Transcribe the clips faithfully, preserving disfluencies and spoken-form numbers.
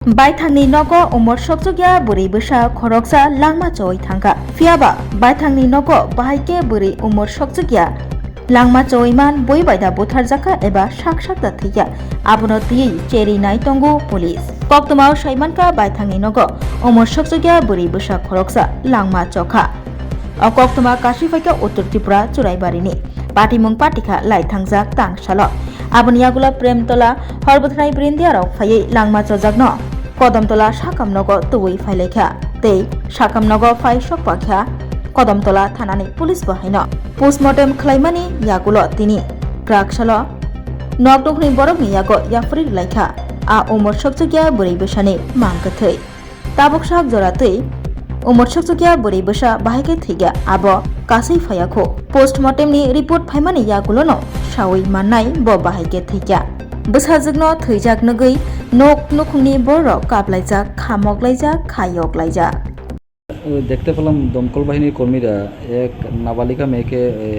Baithangni nogo umor sokchukya bwrwi bwsa khoroksa langma choi thangkha. Phiyaba baithangni nogo bahai khe bwrwi umor sokchukya langma choi man bui bai da butharjakha eba sak sak da thwikha. Abono twiwi cheri nai tongo police. Koktwmao saimankha baithangni nogo umor sokchukya bwrwi bwsa khoroksa langma chokha. O koktwma kasi phaikha Uttor Tripura Churaibarini. Patimung patikha lai thangjak tang salo. Aboni yagulo Premtola Horbwthwnai Brindiarok phaiwi langma chojakno Kodomtola sakam nogo tubui phailaikha tei sakam nogo phai sokpakha Kodomtola thanani police bo haino. Postmortem khlaimani yagulo tini kraksalo nok nukhni borokni yago yapri rwlaikha. A umor sokchukya bwrwi bwsani mang kwthwi. Tabuk sak jora twi umor sokchukya bwrwi bwsa bahai khe thwikya, abo kasui phaiya kho. Postmortem ni report phaimani yagulono saui mannai bo bahai khe thwikya. Bwsajwkno thwijak nugwi nok nukhungni bororok kaplaijak, kha moklaijak, kha yoklaijak. দেখতে পেলাম দমকল বাহিনীর কর্মীরা এক নাবালিকা মেয়েকে এ,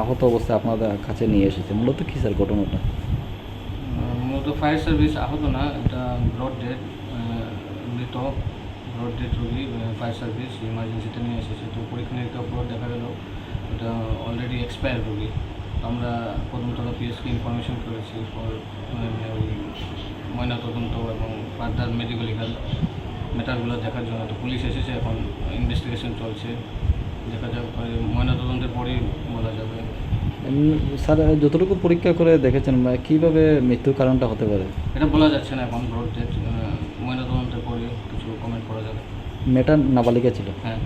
আহত অবস্থায় আপনাদের কাছে নিয়ে এসেছে। মূলত কি স্যার ঘটনাটা? আহ, মূলত ফায়ার সার্ভিস আহত না, এটা ব্রড ডেড, মৃত ব্রড ডেড রোগী। ফায়ার সার্ভিস ইমার্জেন্সিতে নিয়ে এসেছে। তো পরীক্ষা নিরীক্ষার পর দেখা গেল এটা অলরেডি এক্সপায়ার রোগী। তো আমরা কদমতলা পিএসকে ইনফরমেশন করেছি ফর মানে ওই ময়নাতদন্ত এবং ফার্দার মেডিকেল লিগাল ম্যাটারগুলো দেখার জন্য। তো পুলিশ এসেছে, এখন ইনভেস্টিগেশন চলছে। দেখা যাক, পরে ময়নাতদন্তের পরেই বলা যাবে। এমনি স্যার, যতটুকু পরীক্ষা করে দেখেছেন, মানে, কিভাবে মৃত্যুর কারণটা হতে পারে? এটা বলা যাচ্ছে না এখন, ব্রড ডেড। ময়নাতদন্তের পরে কিছু কমেন্ট করা যাবে। মেয়েটা নাবালিকা ছিল। হ্যাঁ।